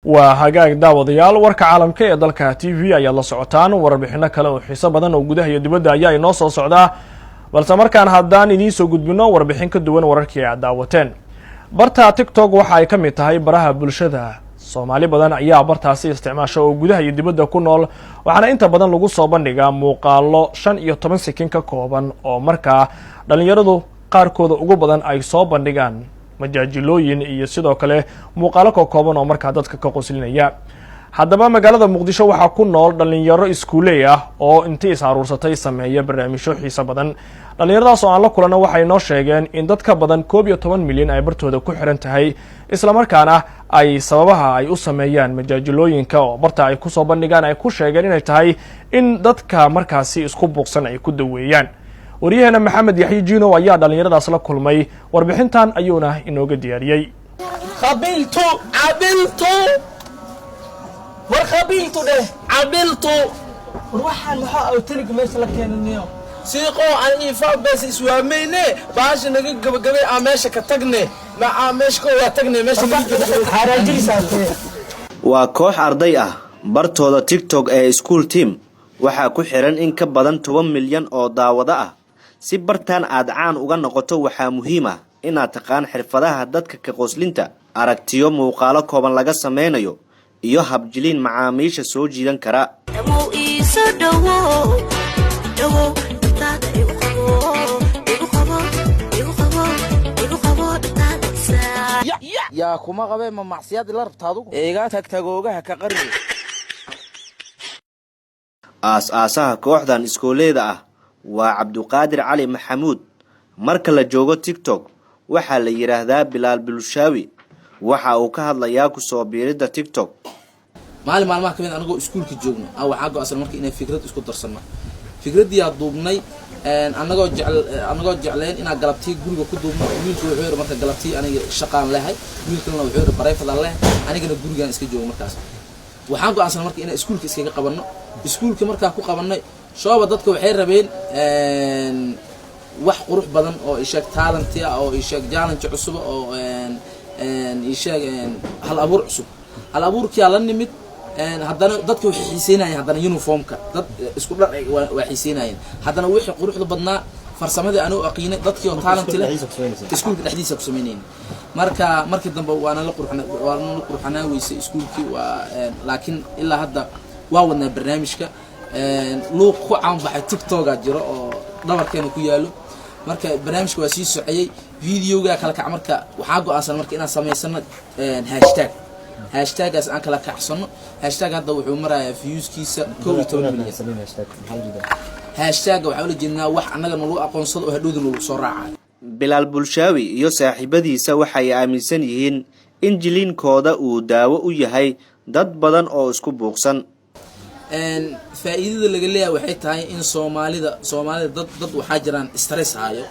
Waa hagaag, daawadayaal, warka caalamka ee dalka TV ayaad la socotaan. Warbixino kale oo xiiso badan oo gudaha iyo dibadda ayaa inoo soo socdaa, balse markaan haddaan idiin soo gudbino warbixin ka duwan wararkii aad daawateen. Barta TikTok waxa ay ka mid tahay baraha bulshada. Soomaali badan ayaa bartaasi isticmaasha oo gudaha iyo dibadda ku nool, waxaana inta badan lagu soo bandhigaa muuqaalo 15 sikin ka kooban oo markaa dhalinyaradu qaarkooda ugu badan ay soo bandhigaan majaajilooyin iyo sidoo kale muuqaalo ka kooban oo markaa dadka ka qoslinaya. Haddaba magaalada Muqdisho waxaa ku nool dhalinyaro iskuuley ah oo intii is aruursatay sameeya barnaamijyo xiiso badan. Dhallinyaradaas oo aan la kulanno waxay noo sheegeen in dad ka badan 11 milyan ay bartooda ku xiran tahay, islamarkaana ay sababaha ay u sameeyaan majaajilooyinka oo barta ay kusoo bandhigaan ay ku sheegeen inay tahay in dadka markaasi isku buuqsan ay ku daweeyaan. Waryaheena Maxamed Yaxye Jinow ayaa dhallinyaradaas la kulmay, warbixintan ayuuna inooga diyaariyey. Qabiltu, cabiltu, war qabiltu dheh, cabiltu. War waxaan maxaa awtaniga meesha la keenanayo? Siiqoo aan iifaa bees iswaamayne, baasha naga gabagabay, aan meesha ka tagne, ma meesha ka waa tagne, meesha naga gabagabay. Xaaraajirisaatee. Waa koox arday ah. Bartooda TikTok ee School Team waxaa ku xiran in ka badan 10 milyan oo daawado ah. Si bartan aad caan uga noqoto, waxaa muhiim ah inaad taqaan xirfadaha dadka ka qoslinta, aragtiyo muuqaalo kooban laga sameynayo iyo habjiliin macaamiisha soo jiidan kara. Dhawow, iiso dhawow, dhawow, dhabtaada igu qabo, igu qabo, igu qabo, igu qabo dhabtaada isaa. Yaa kuma qabee? Ma macsiyaad ila rabta adugu? Iga tagtagoogaha ka qarri. Aas-aasaha kooxdan iskooleeda ah waa Cabduqaadir Cali Maxamuud. Marka la joogo TikTok waxaa la yidhaahdaa Bilaal Bulshaawi. Waxa uu ka hadlayaa kusoo biiridda TikTok. Maalin maalmaha kamid anagoo iskuulka joogno a waxaa go-aansan marka inaan fikrad isku darsano. Fikradiyaa duubnay, anagoo jecel, anagoo jecleen inaan galabtii guriga ku duubno. Wiilka wuxuu yidhi marka galabtii aniga shaqaan lehay, wiilkalna wuxuu yidhi private-aan lehay, anigana gurigaan iska joogo. Markaas waxaan go-aansan marka inaan iskuulka iskaga qabanno. Iskuulka markaa ku qabanay shooba, dadka waxay rabeen wax qurux badan oo isheeg talent ah oo isheeg challenge cusub oo isheeg hal abuur cusub. Hal abuurkiyaa la nimid. Haddana dadka waxay xiiseynayeen haddana uniformka dad isku dhar waa xiiseynayeen. Haddana wixii quruxda badnaa, farsamadii anuu aqiinay, dadkii oo talent leh iskuulka dhexdiisa ku sameynayeen. Marka markii dambe waana la qurxanaa weysay iskuulkii waa, laakiin ilaa hadda waa wadnaa barnaamijka. Luuq ku caanbaxay TikToka jiro oo dhabarkeena ku yaalo. Marka barnaamijka waa sii soceyey, videoga kala kac. Marka waxaa go-aansan marka inaan samaysano hashtag, hashtagaas aan kala kacsano. Hashtag hadda wuxuu marayaa viewskiisa 11 milyan. Hashtagga waxaa ula jeednaa wax annaga nalagu aqoonsado oo hadhowda nalagu soo raacayo. Bilaal Bulshaawi iyo saaxiibadiisa waxay aaminsan yihiin in jiliinkooda uu daawo u yahay dad badan oo isku buuqsan. Faa'iidada laga leeyahay waxay tahay in soomaalida dad waxaa jiraan stress hayo.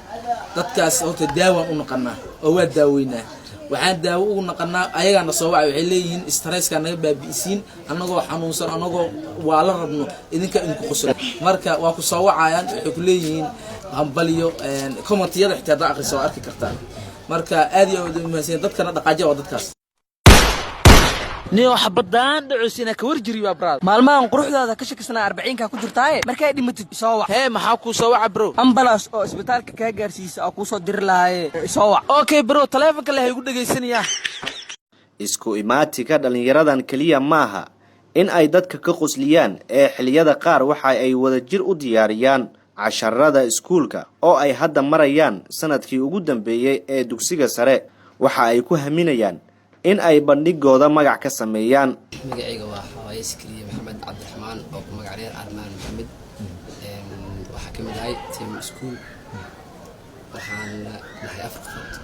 Dadkaas horta daawaan u naqanaa oo waa daaweynaa. Waxaan daawo ugu naqanaa ayagaana soo wacay, waxay leeyihiin stresskaa naga baabi'isiin, annagoo xanuunsan, annagoo waa la rabno idinka idinku qosla. Marka waa ku soo wacayaan, waxay ku leeyihiin hambaliyo. Commentiyada xitaa haddaa akhrisa waa arki kartaa. Marka aad iyo aad umahadsan dadkana dhaqaajiya waa dadkaas. Niyo xabadaan dhacosina ka warjiri waa brother. Maalmahan quruxdaada ka shakisnaa, 40-kaa ku jirtaaye, markay dhimatid isoo wac. Hee, maxaa kuu soo waca, bro? Ambulance oo isbitaalka kaa gaarsiisa oo kuu soo diri lahaaye, isoo wac. Okay bro, taleefonka leh igu dhegaysanayaa. Isku imaatinka dhallinyaradan keliya maaha in ay dadka ka qosliyaan ee xilliyada qaar waxa ay wadajir u diyaariyaan casharada iskuulka oo ay hadda marayaan sanadkii ugu dambeeyey ee dugsiga sare. Waxa ay ku haminayaan in ay bandhigooda magac ka sameeyaan. Magacayga waa Xawaaye Sikriye Maxamed Cabdiraxmaan oo ku magac dheer Armaan Maxamed. Waxaa ka mid ahay team school, waxaan nahay afar qofood.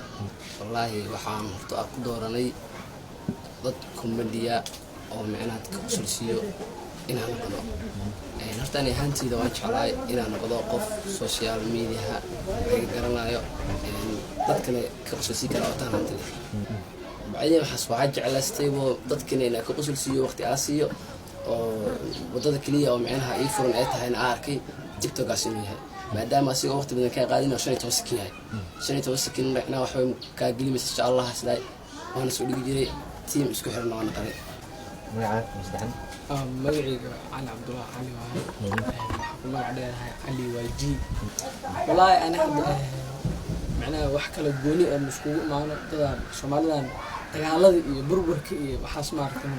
Wallaahi waxaan horta ku dooranay dad comedy oo micnaha dadka qosolsiiyo inaan noqdo. Horta ani ahaanteyda waan jeclahay inaan noqdo qof social mediaha laga garanayo, dadkana ka qosolsiin kara oo talent leh. Bacdeen waxaas waxaa jeclaystaybo dadkana inaan ka qosolsiiyo, waqti aa siiyo, oo wadada keliya oo micnaha ii furan ay tahayna aa arkay TikTokaas inuu yahay, maadaama asigoo waqti badan kaa qaadin oo 15 sakin yahay. 15 sakin micnaha waxbay kaa gelimaysa insha Allah. Sidaa waana soo dhigi jiray, team isku xiran waa naqanay. Magaca saddexan? Magacayga Cali Cabdullahi Cali waaye. Waxaa ku magac dheerahay Cali Waaji. Wallaahi ani hadda macnaha wax kala gooni ah maskugu imaano. Dadan Soomaalidan dagaalada iyo burburka iyo waxaas maaragtay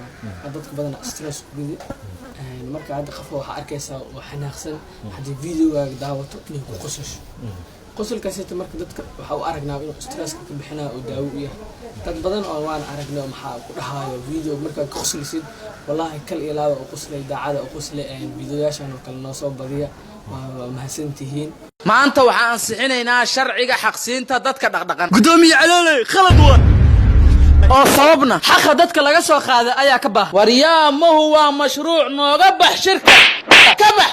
dadka badan stress ku gudi. Marka hadda qofka waxaa arkaysaa oo xanaaqsan, haddii videogaaga daawato inay ku qosasho, qosolkaasita marka dadka waxaa u aragnaa inuu stresska ka bixinayo oo daawo u yahay. Dad badan oo waan aragnay oo maxaa ku dhahaayo video markaad ka qoslaysid, wallaahi kal iyo laaba u qoslay, daacada u qoslay. Videoyaashan oo kale noo soo badiya, waa mahadsantihiin. Maanta waxaan ansixinaynaa sharciga xaqsiinta dadka dhaqdhaqan. Gudoomiye Calooley, khalad wa oo sababna xaqa dadka laga soo qaaday ayaa ka baahan. Waryaa, mahu waa mashruuc nooga bax shirka, ka bax.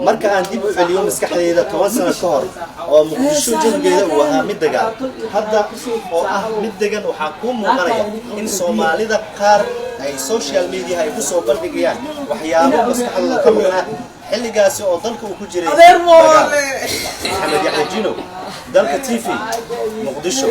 Marka aan dib u celiyo maskaxdayda 10 sano ka hor oo Muqdisho jawigeeda uu ahaa mid dagaal, hadda oo ah mid degan, waxaa kuu muuqanaya in Soomaalida qaar ay social media ay ku soo bandhigayaan waxyaabo maskaxdooda ka maqnaa xilligaasi oo dalka uu ku jiray dagaal. Maxamed Yaxya Jino, Dalka TV, Muqdisho.